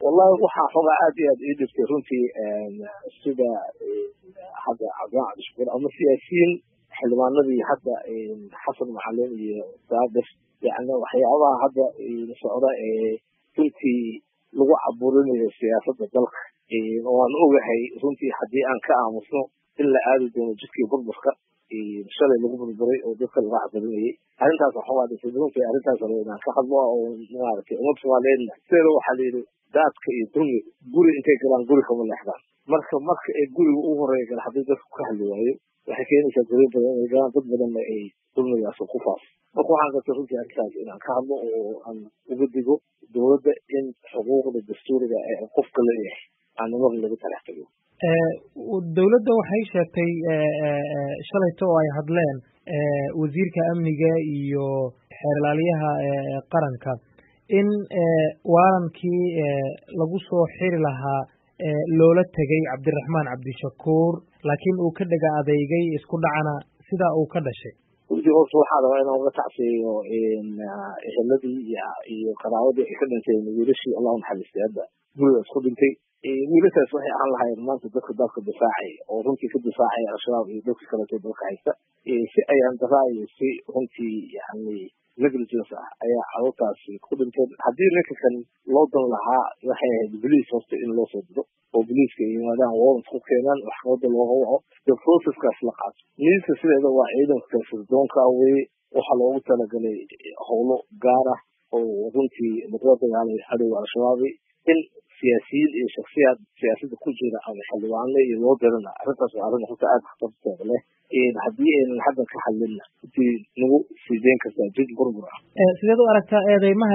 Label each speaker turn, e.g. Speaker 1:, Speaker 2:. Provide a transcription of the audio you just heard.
Speaker 1: Wallahi waxaa xoogaa aad iyo aad ii dhibtay runtii sida hadda Cabdiraxmaan Cabdishakuur ama siyaasiyiin xildhibaanadii hadda Xasan Macalin iyo Saabir, yani waxyaabaha hadda socda ee runtii lagu caburinayo siyaasadda dalka. Waan ogahay runtii haddii aan ka aamusno in la aadi doono jidkii burburka shalay lagu burburay oo dadka laga caburinayay. Arrintaas waxoogaa dhibtay runtii, arrintaas rabo inaan ka hadlo oo maaragtay ummadda Soomaaliyeedna sideeda waxaa la yidhi daadka iyo dulmiga guri intay galaan guri kama leexdaan. Marka ee guriga ugu horeeya gala haddii dadku ka hadli waayo, waxay keenaysaa guryo badan inay galaan, dad badanna ay dulmigaas ku faafo. Marka waxaan gartay runtii arrintaas inaan ka hadlo oo aan uga digo dowladda in xuquuqda dastuuriga ee qofka leeyahay aan marna lagu talax tago.
Speaker 2: Dowladda waxay sheegtay shalayto oo ay hadleen wasiirka amniga iyo xeerlaaliyaha qaranka in waarankii lagu soo xiri lahaa loola tegay Cabdiraxmaan Cabdishakuur, laakiin uu ka dhega adeygay, isku dhacana sidaa uu ka dhashay.
Speaker 1: Runtii horta waxaa rabaa inaan uga tacsiyeeyo eheladii iyo qaraabadii ay ka dhinteen wiilashii, Allahu naxariistay, hadda gurigaas ku dhintay. Wiilashaas waxay ahaan lahaayeen maanta dadka dalka difaacaya oo runtii ka difaacaya Al-Shabaab iyo dadka kaleeto dalka haysta. Si ayaan daraa iyo si runtii yani negligence ah ayaa carruurtaasi ku dhinteen. Haddii ninka kan loo dan lahaa, waxay ahayd boliis horta in loo soo diro oo boliiska ay yimaadaan, warrant ku keenaan, maxkamadda looga waco, the processkaas la qaato. Miiska sideeda waa ciidanka sirdoonka weye, waxaa loogu talagalay howlo gaar ah oo runtii lagula dagaalay cadowga Al-Shabaabi. In siyaasiyiin iyo shaksiyaad siyaasadda ku jira ama xildhibaano iyo loo dirana, arrintaas waa arrin horta aada khatarteeda leh. Haddii aynan haddan ka hadlinna, runtii nagu sii deyn kartaa jid burbur ah.
Speaker 2: Sideed u aragtaa eedeymaha?